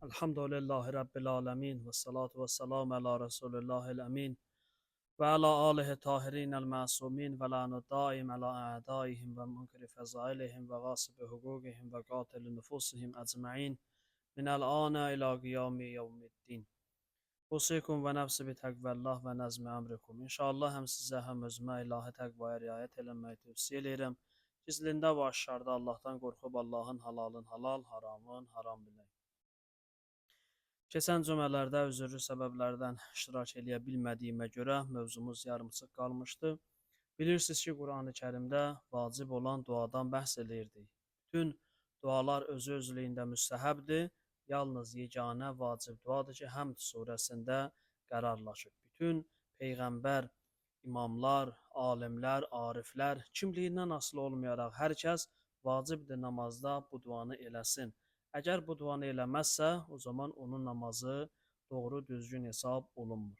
Elhamdülillahi Rabbil alemin. Və salatu və salam əla Resulillahil əmin. Və əla alihi tahirinəl məsumin və lanu daim əla ədaihim və münkiri fəzailihim və qasibi hüquqihim və qatili nüfusihim əcməin. Minəl anə ilə qiyami yevmiddin. Usikum və nəfsi bi təqvəllah və nəzmi əmrikum. İnşallah həm sizə, həm özümə ilahi təqvaya riayət eləməyi tövsiyə eləyirəm. Gizlində və aşkarda Allahdan qorxub Allahın halalın halal, haramın haram bilək. Keçən cümələrdə üzürlü səbəblərdən iştirak eləyə bilmədiyimə görə mövzumuz yarımçıq qalmışdı. Bilirsiniz ki, Qurani-Kərimdə vacib olan duadan bəhs eləyirdik. Bütün dualar özü özlüyündə müstəhəbdir. Yalnız yeganə vacib duadır ki, Həmd surəsində qərarlaşıb. Bütün peyğəmbər, imamlar, alimlər, ariflər kimliyindən asılı olmayaraq hər kəs vacibdir namazda bu duanı eləsin. Əgər bu duanı eləməzsə, o zaman onun namazı doğru düzgün hesab olunmur.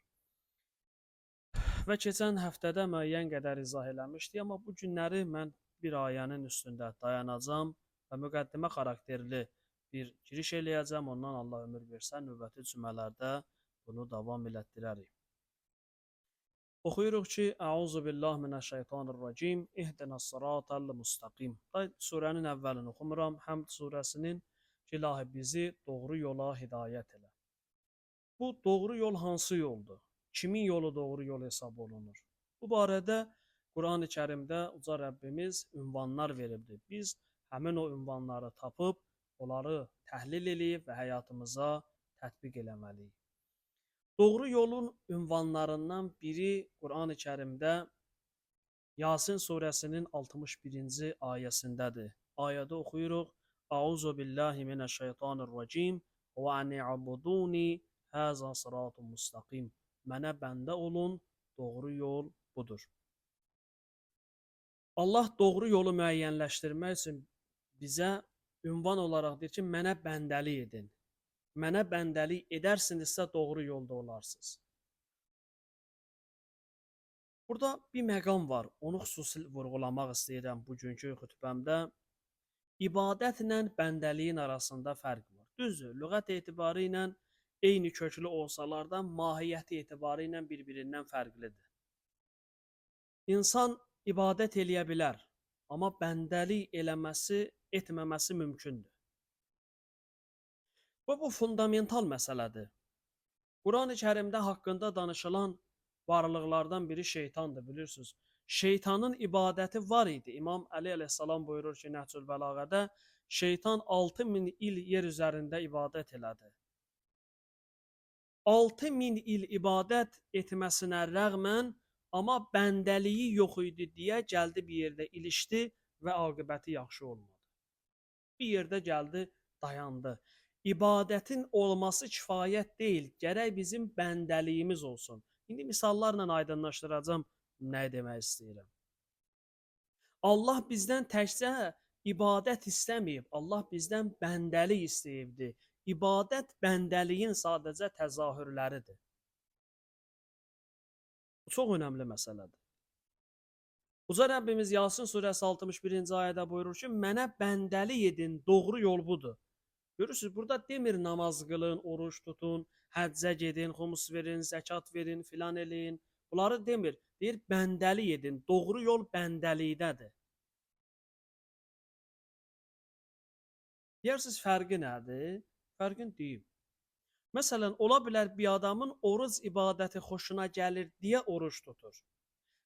Və keçən həftədə müəyyən qədər izah eləmişdik, amma bu günləri mən bir ayənin üstündə dayanacağam və müqəddimə xarakterli bir giriş eləyəcəm. Ondan Allah ömür versə, növbəti cümələrdə bunu davam elətdirərik. Oxuyuruq ki, Əuzu billah minəşşeytanirracim, ihdinas sıratal mustaqim. Surənin əvvəlini oxumuram, Həmd surəsinin ki, ilahi bizi doğru yola hidayət elə. Bu doğru yol hansı yoldur? Kimin yolu doğru yol hesab olunur? Bu barədə Qurani Kərimdə Uca Rəbbimiz ünvanlar veribdir. Biz həmin o ünvanları tapıb, onları təhlil eləyib və həyatımıza tətbiq eləməliyik. Doğru yolun ünvanlarından biri Qurani Kərimdə Yasin surəsinin 61-ci ayəsindədir. Ayədə oxuyuruq: Auzu billahi minəşşeytanirracim və ani'buduni haza sıratun mustaqim. Mənə bəndə olun, doğru yol budur. Allah doğru yolu müəyyənləşdirmək üçün bizə ünvan olaraq deyir ki, mənə bəndəlik edin. Mənə bəndəlik edərsinizsə doğru yolda olarsınız. Burada bir məqam var. Onu xüsusi vurğulamaq istəyirəm bugünkü xütbəmdə. İbadətlə bəndəliyin arasında fərq var. Düzdür, lüğət etibarı ilə eyni köklü olsalar da mahiyyəti etibarı ilə bir-birindən fərqlidir. İnsan ibadət eləyə bilər, amma bəndəlik eləməsi, etməməsi mümkündür. Və bu fundamental məsələdir. Qurani Kərimdə haqqında danışılan varlıqlardan biri şeytandır, bilirsiniz. Şeytanın ibadəti var idi. İmam Əli əleyhissalam buyurur ki, Nəhcül Bəlağədə şeytan 6000 il yer üzərində ibadət elədi. 6000 il ibadət etməsinə rəğmən, amma bəndəliyi yox idi deyə gəldi bir yerdə ilişdi və aqibəti yaxşı olmadı. Bir yerdə gəldi, dayandı. İbadətin olması kifayət deyil, gərək bizim bəndəliyimiz olsun. İndi misallarla aydınlaşdıracağam nə demək istəyirəm. Allah bizdən təkcə ibadət istəməyib, Allah bizdən bəndəlik istəyibdir. İbadət bəndəliyin sadəcə təzahürləridir. Bu çox önəmli məsələdir. Uca Rəbbimiz Yasin surəsi 61-ci ayədə buyurur ki, mənə bəndəlik edin, doğru yol budur. Görürsünüz, burada demir namaz qılın, oruç tutun, həccə gedin, xumus verin, zəkat verin, filan eləyin. Bunları demir. Deyir, bəndəlik edin. Doğru yol bəndəlikdədir. Deyirsiniz, fərqi nədir? Fərqini deyim. Məsələn, ola bilər bir adamın oruc ibadəti xoşuna gəlir deyə oruç tutur.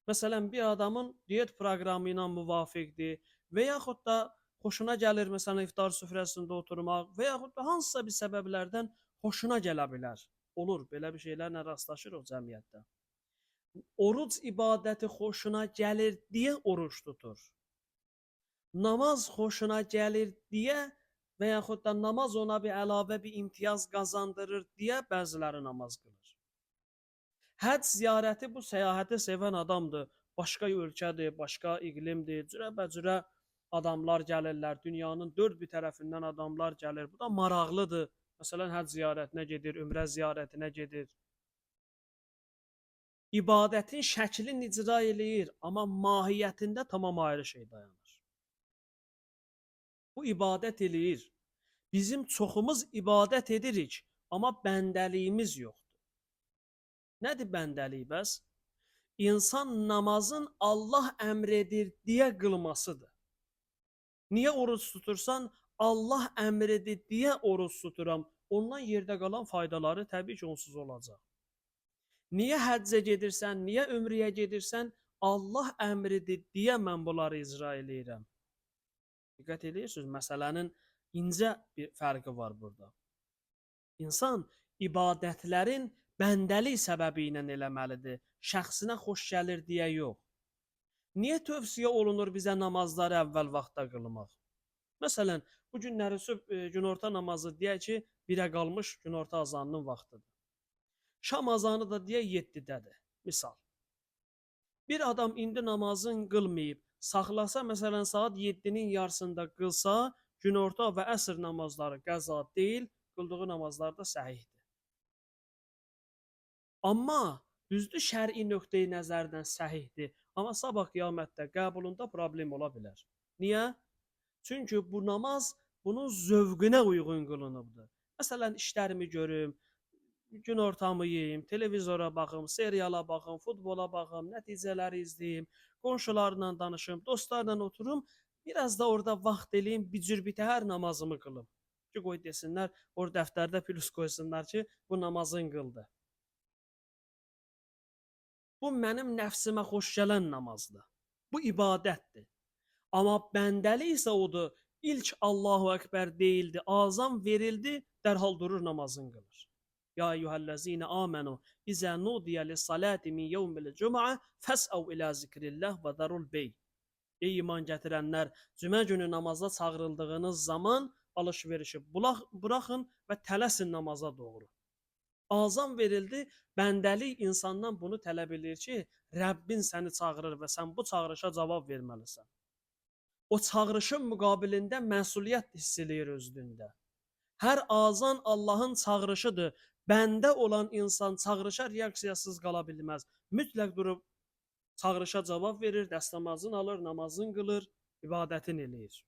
Məsələn, bir adamın diyet proqramı ilə müvafiqdir və yaxud da xoşuna gəlir, məsələn, iftar süfrəsində oturmaq və yaxud da hansısa bir səbəblərdən xoşuna gələ bilər. Olur, belə bir şeylərlə rastlaşırıq cəmiyyətdə. Oruc ibadəti xoşuna gəlir deyə oruç tutur. Namaz xoşuna gəlir deyə və yaxud da namaz ona bir əlavə bir imtiyaz qazandırır deyə bəziləri namaz qılır. Həcc ziyarəti bu səyahəti sevən adamdır. Başqa ölkədir, başqa iqlimdir, cürəbəcürə adamlar gəlirlər, dünyanın dörd bir tərəfindən adamlar gəlir. Bu da maraqlıdır. Məsələn, həcc ziyarətinə gedir, ümrə ziyarətinə gedir. İbadətin şəklini icra eləyir, amma mahiyyətində tamam ayrı şey dayanır. Bu ibadət eləyir. Bizim çoxumuz ibadət edirik, amma bəndəliyimiz yoxdur. Nədir bəndəlik bəs? İnsan namazın Allah əmr edir deyə qılmasıdır. Niyə oruc tutursan? Allah əmr edir deyə oruc tuturam. Ondan yerdə qalan faydaları təbii ki, onsuz olacaq. Niyə həccə gedirsən, niyə ömrəyə gedirsən? Allah əmr edir deyə mən bunları icra eləyirəm. Diqqət edirsiniz, məsələnin incə bir fərqi var burada. İnsan ibadətlərin bəndəlik səbəbi ilə eləməlidir. Şəxsinə xoş gəlir deyə yox. Niyə tövsiyə olunur bizə namazları əvvəl vaxtda qılmaq? Məsələn, bu günləri sübh günorta namazı deyək ki, 1-ə qalmış günorta azanının vaxtıdır. Şam azanı da deyək 7-dədir. Misal. Bir adam indi namazın qılmayıb, saxlasa, məsələn, saat 7-nin yarısında qılsa, günorta və əsr namazları qəza deyil, qıldığı namazlar da səhihdir. Amma düzdür, şər'i nöqteyi nəzərdən səhihdir, amma sabah qiyamətdə qəbulunda problem ola bilər. Niyə? Çünki bu namaz bunun zövqünə uyğun qılınıbdır. Məsələn, işlərimi görüm, günortamı yeyim, televizora baxım, seriala baxım, futbola baxım, nəticələri izləyim, qonşularla danışım, dostlarla oturum, biraz da orada vaxt eləyim, bir cür bitəhər namazımı qılım. Ki, qoy desinlər, orada dəftərdə plus qoysunlar ki, bu namazın qıldı. Bu mənim nəfsimə xoş gələn namazdır. Bu ibadətdir. Amma bəndəlik isə odur, ilk Allahu Əkbər deyildi, azan verildi, dərhal durur namazın qılır. Ya eyyuhəl-ləzine amenu izə nudiyə lis-salati min yevmil cum'a fəs'əv ilə zikrillah və zərul bey. Ey iman gətirənlər, cümə günü namaza çağırıldığınız zaman alış-verişi buraxın və tələsin namaza doğru. Azan verildi, bəndəlik insandan bunu tələb edir ki, Rəbbin səni çağırır və sən bu çağırışa cavab verməlisən. O çağırışın müqabilində məsuliyyət hiss eləyir özlüyündə. Hər azan Allahın çağırışıdır. Bəndə olan insan çağırışa reaksiyasız qala bilməz. Mütləq durub çağırışa cavab verir, dəstəmazını alır, namazını qılır, ibadətini eləyir.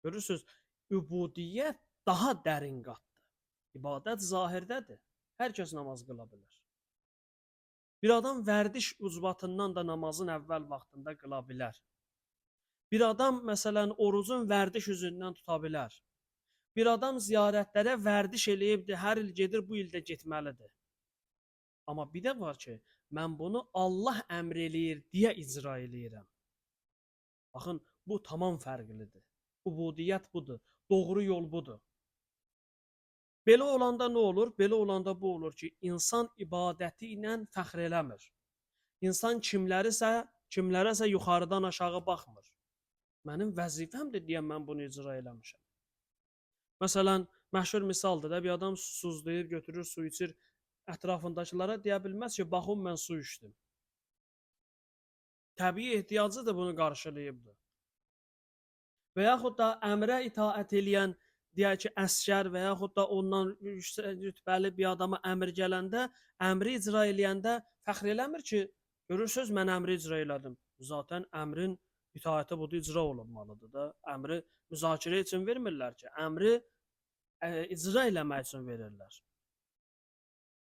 Görürsünüz, übudiyyət daha dərin qatdır. İbadət zahirdədir. Hər kəs namaz qıla bilər. Bir adam vərdiş ucbatından da namazın əvvəl vaxtında qıla bilər. Bir adam, məsələn, orucun vərdiş üzündən tuta bilər. Bir adam ziyarətlərə vərdiş eləyibdir, hər il gedir, bu il də getməlidir. Amma bir də var ki, mən bunu Allah əmr eləyir deyə icra eləyirəm. Baxın, bu tamam fərqlidir. Ubudiyyət budur, doğru yol budur. Belə olanda nə olur? Belə olanda bu olur ki, insan ibadəti ilə fəxr eləmir. İnsan kimlərəsə yuxarıdan aşağı baxmır. Mənim vəzifəmdir deyə mən bunu icra eləmişəm. Məsələn, məşhur misaldır da, bir adam susuzlayır, götürür, su içir, ətrafındakılara deyə bilməz ki, baxın, mən su içdim. Təbii ehtiyacı da bunu qarşılayıbdır. Və yaxud da əmrə itaət eləyən, deyək ki, əsgər və yaxud da ondan rütbəli bir adama əmr gələndə, əmri icra eləyəndə fəxr eləmir ki, görürsünüz, mən əmri icra elədim. Zaten əmrin itaəti budur, icra olunmalıdır da. Əmri müzakirə üçün vermirlər ki, əmri icra eləmək üçün verirlər.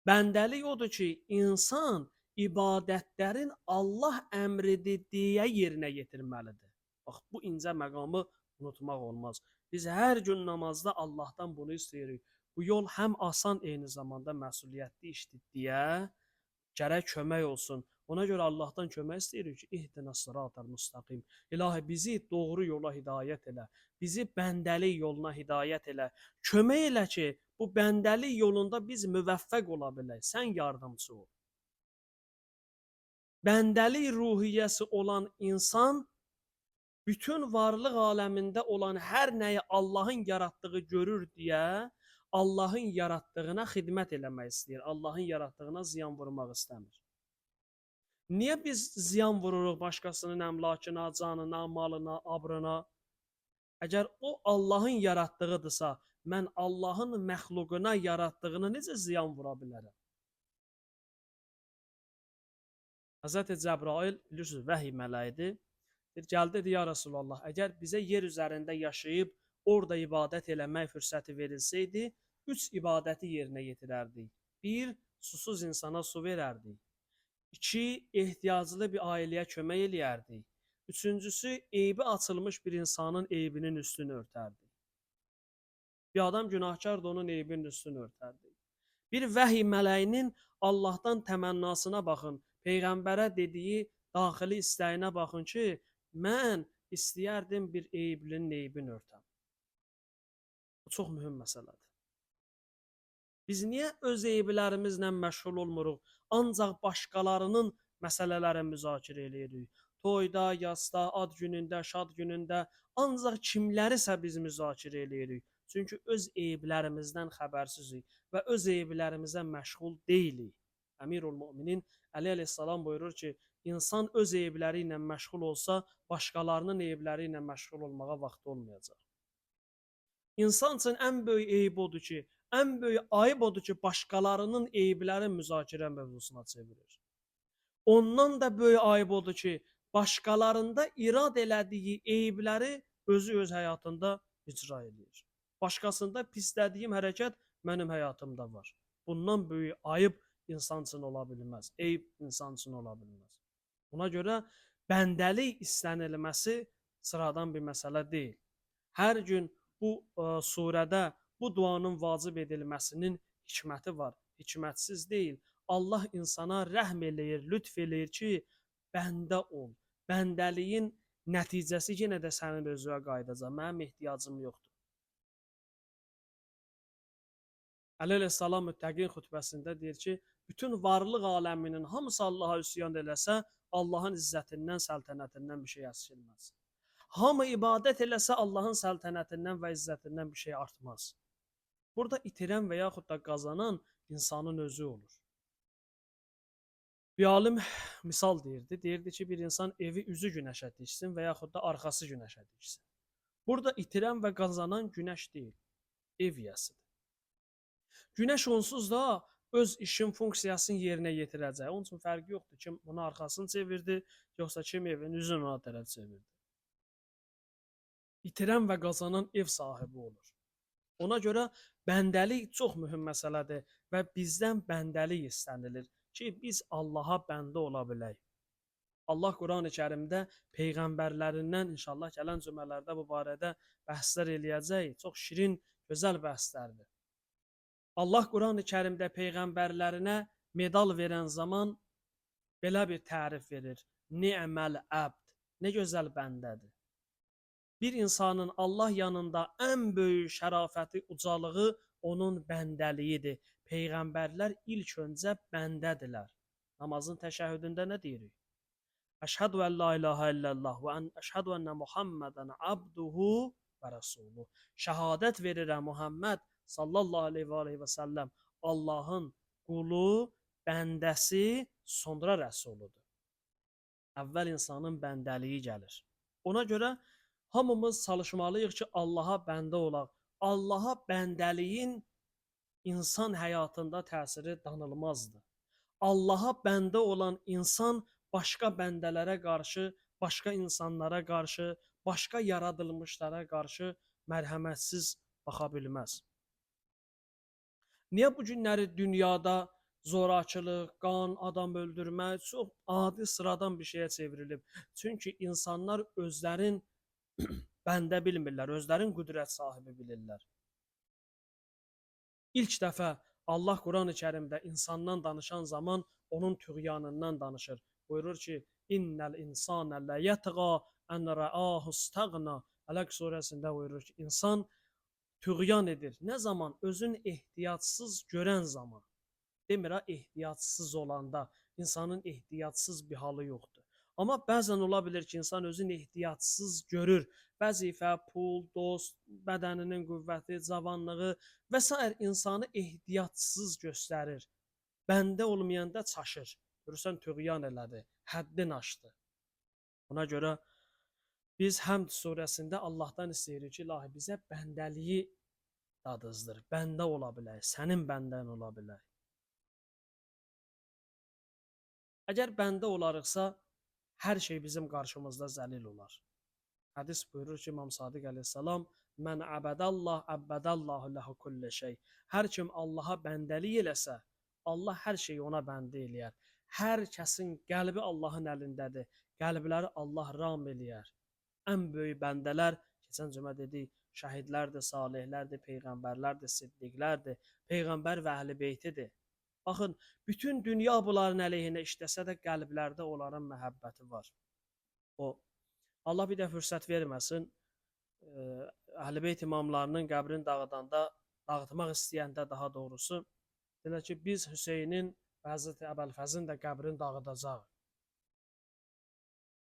Bəndəlik odur ki, insan ibadətlərin Allah əmridir deyə yerinə yetirməlidir. Bax, bu incə məqamı unutmaq olmaz. Biz hər gün namazda Allahdan bunu istəyirik. Bu yol həm asan, eyni zamanda məsuliyyətli işdir deyə gərək kömək olsun. Ona görə Allahdan kömək istəyirik ki, İhdina sıratal müstəqim. İlahi, bizi doğru yola hidayət elə. Bizi bəndəlik yoluna hidayət elə. Kömək elə ki, bu bəndəlik yolunda biz müvəffəq ola bilək. Sən yardımçı ol. Bəndəlik ruhiyyəsi olan insan bütün varlıq aləmində olan hər nəyi Allahın yaratdığı görür deyə Allahın yaratdığına xidmət eləmək istəyir. Allahın yaratdığına ziyan vurmaq istəmir. Niyə biz ziyan vururuq başqasının əmlakına, canına, malına, abrına? Əgər o Allahın yaratdığıdırsa, mən Allahın məxluquna yaratdığına necə ziyan vura bilərəm? Həzrəti Cəbrail, bilirsiniz, vəhiy mələyidir. Deyir, gəldi dedi, ya Rəsulallah, əgər bizə yer üzərində yaşayıb orada ibadət eləmək fürsəti verilsəydi, 3 ibadəti yerinə yetirərdik. 1, susuz insana su verərdik. 2, ehtiyaclı bir ailəyə kömək eləyərdik. Üçüncüsü, eybi açılmış bir insanın eybinin üstünü örtərdik. Bir adam günahkardır, onun eybinin üstünü örtərdik. Bir vəhiy mələyinin Allahdan təmənnasına baxın, Peyğəmbərə dediyi daxili istəyinə baxın ki, mən istəyərdim bir eyblinin eybini örtəm. Bu çox mühüm məsələdir. Biz niyə öz eyblərimizlə məşğul olmuruq, ancaq başqalarının məsələlərini müzakirə eləyirik? Toyda, yasda, ad günündə, şad günündə ancaq kimlərisə biz müzakirə eləyirik. Çünki öz eyblərimizdən xəbərsizik və öz eyblərimizə məşğul deyilik. Əmirul Müminin Əli əleyhissalam buyurur ki, insan öz eybləri ilə məşğul olsa, başqalarının eybləri ilə məşğul olmağa vaxtı olmayacaq. İnsan üçün ən böyük eyb odur ki, ən böyük ayıb odur ki, başqalarının eybləri müzakirə mövzusuna çevirir. Ondan da böyük ayıb odur ki, başqalarında irad elədiyi eybləri özü öz həyatında icra eləyir. Başqasında pislədiyim hərəkət mənim həyatımda var. Bundan böyük ayıb insan üçün ola bilməz. Eyb insan üçün ola bilməz. Buna görə bəndəlik istənilməsi sıradan bir məsələ deyil. Hər gün bu surədə bu duanın vacib edilməsinin hikməti var. Hikmətsiz deyil. Allah insana rəhm eləyir, lütf eləyir ki, bəndə ol. Bəndəliyin nəticəsi yenə də sənin özünə qayıdacaq. Mənim ehtiyacım yoxdur. Əli əleyhissalam müttəqin xutbəsində deyir ki, bütün varlıq aləminin hamısı Allaha üsyan eləsə, Allahın izzətindən, səltənətindən bir şey əskilməz. Hamı ibadət eləsə, Allahın səltənətindən və izzətindən bir şey artmaz. Burada itirən və yaxud da qazanan insanın özü olur. Bir alim misal deyirdi. Deyirdi ki, bir insan evi üzü günəşə diksin və yaxud da arxası günəşə diksin. Burada itirən və qazanan günəş deyil, ev yiyəsidir. Günəş onsuz da öz işin funksiyasını yerinə yetirəcək. Onun üçün fərqi yoxdur kim buna arxasını çevirdi, yoxsa kim evin üzünü ona tərəf çevirdi. İtirən və qazanan ev sahibi olur. Ona görə bəndəlik çox mühüm məsələdir və bizdən bəndəlik istənilir ki, biz Allaha bəndə ola bilək. Allah Quran-ı Kərimdə peyğəmbərlərindən inşallah gələn cümələrdə bu barədə bəhslər eləyəcək. Çox şirin, gözəl bəhslərdir. Allah Quran-ı Kərimdə peyğəmbərlərinə medal verən zaman belə bir tərif verir. Ni'məl əbd. Nə gözəl bəndədir. Bir insanın Allah yanında ən böyük şərafəti, ucalığı onun bəndəliyidir. Peyğəmbərlər ilk öncə bəndədirlər. Namazın təşəhhüdündə nə deyirik? Əşhədu ən la ilahə illallah və əşhədu ennə Muhammədən abduhu və rəsuluhu. Şəhadət verirəm Muhammed sallallahu aleyhi və aleyhi və səlləm Allahın qulu, bəndəsi, sonra rəsuludur. Əvvəl insanın bəndəliyi gəlir. Ona görə hamımız çalışmalıyıq ki, Allaha bəndə olaq. Allaha bəndəliyin insan həyatında təsiri danılmazdır. Allaha bəndə olan insan başqa bəndələrə qarşı, başqa insanlara qarşı, başqa yaradılmışlara qarşı mərhəmətsiz baxa bilməz. Niyə bu günləri dünyada zorakılıq, qan, adam öldürmə çox adi, sıradan bir şeyə çevrilib? Çünki insanlar özlərin bəndə bilmirlər, özlərin qüdrət sahibi bilirlər. İlk dəfə Allah Quran-ı Kərimdə insandan danışan zaman onun tüğyanından danışır. Buyurur ki, İnnəl insanə lə yətğa ən rəahu istəğna. Ələq surəsində buyurur ki, insan tüğyan edir. Nə zaman? Özün ehtiyatsız görən zaman. Demir ha, ehtiyatsız olanda. İnsanın ehtiyatsız bir halı yoxdur. Amma bəzən ola bilər ki, insan özünü ehtiyatsız görür. Vəzifə, pul, dost, bədəninin qüvvəti, cavanlığı və sair insanı ehtiyatsız göstərir. Bəndə olmayanda çaşır. Görürsən, tüğyan elədi, həddin aşdı. Buna görə biz Həmd surəsində Allahdan istəyirik ki, ilahi bizə bəndəliyi dadızdır. Bəndə ola bilək, sənin bəndən ola bilək. Əgər bəndə olarıqsa, Hər şey bizim qarşımızda zəlil olar. Hədis buyurur ki, İmam Sadiq əleyhissalam, Mən əbədəllah, əbədəllahu ləhu kullə şey. Hər kim Allaha bəndəlik eləsə, Allah hər şeyi ona bəndə eləyər. Hər kəsin qəlbi Allahın əlindədir. Qəlbləri Allah ram eləyər. Ən böyük bəndələr, keçən cümə dedik, şəhidlərdir, salihlərdir, peyğəmbərlərdir, siddiqlərdir, peyğəmbər və əhl-i beytidir. Baxın, bütün dünya bunların əleyhinə işləsə də qəlblərdə onların məhəbbəti var. O, Allah bir də fürsət verməsin, Əhl-i Beyt imamlarının qəbrini dağıdanda, dağıtmaq istəyəndə daha doğrusu, dedilər ki, biz Hüseynin və Həzrəti Əbəlfəzin də qəbrini dağıdacağıq.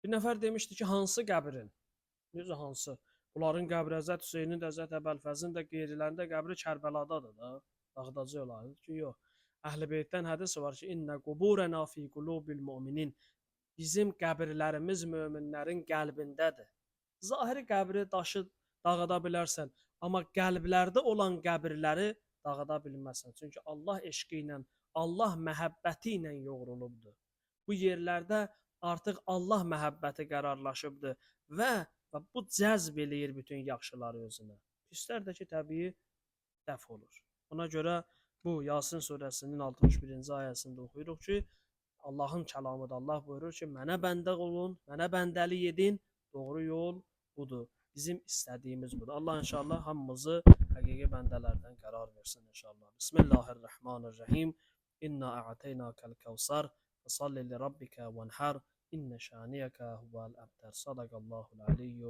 Bir nəfər demişdi ki, hansı qəbrin? Necə hansı? Bunların qəbri Həzrət Hüseynin də, Həzrət Əbəlfəzin də, qeyrilərinin də qəbri Kərbəladadır da. Dağıdacaqlar. Ki, yox. Əhl-i Beytdən hədis var ki, İnnə quburənə fi qulubil müminin. Bizim qəbirlərimiz möminlərin qəlbindədir. Zahiri qəbri, daşı dağıda bilərsən, amma qəlblərdə olan qəbirləri dağıda bilməzsən. Çünki Allah eşqi ilə, Allah məhəbbəti ilə yoğrulubdur. Bu yerlərdə artıq Allah məhəbbəti qərarlaşıbdır və bu cəzb eləyir bütün yaxşıları özünə. Pislər də ki, təbii dəf olur. Ona görə bu Yasin surəsinin 61-ci ayəsində oxuyuruq ki, Allahın kəlamıdır. Allah buyurur ki, mənə bəndə olun, mənə bəndəlik edin, doğru yol budur. Bizim istədiyimiz budur. Allah inşallah hamımızı həqiqi bəndələrdən qərar versin inşallah. Bismillahirrahmanirrahim. İnna a'taynakal kevsar. Fesalli li rabbika venhar. İnne şaniyeke huvel ebter. Sadakallahul aliyyu.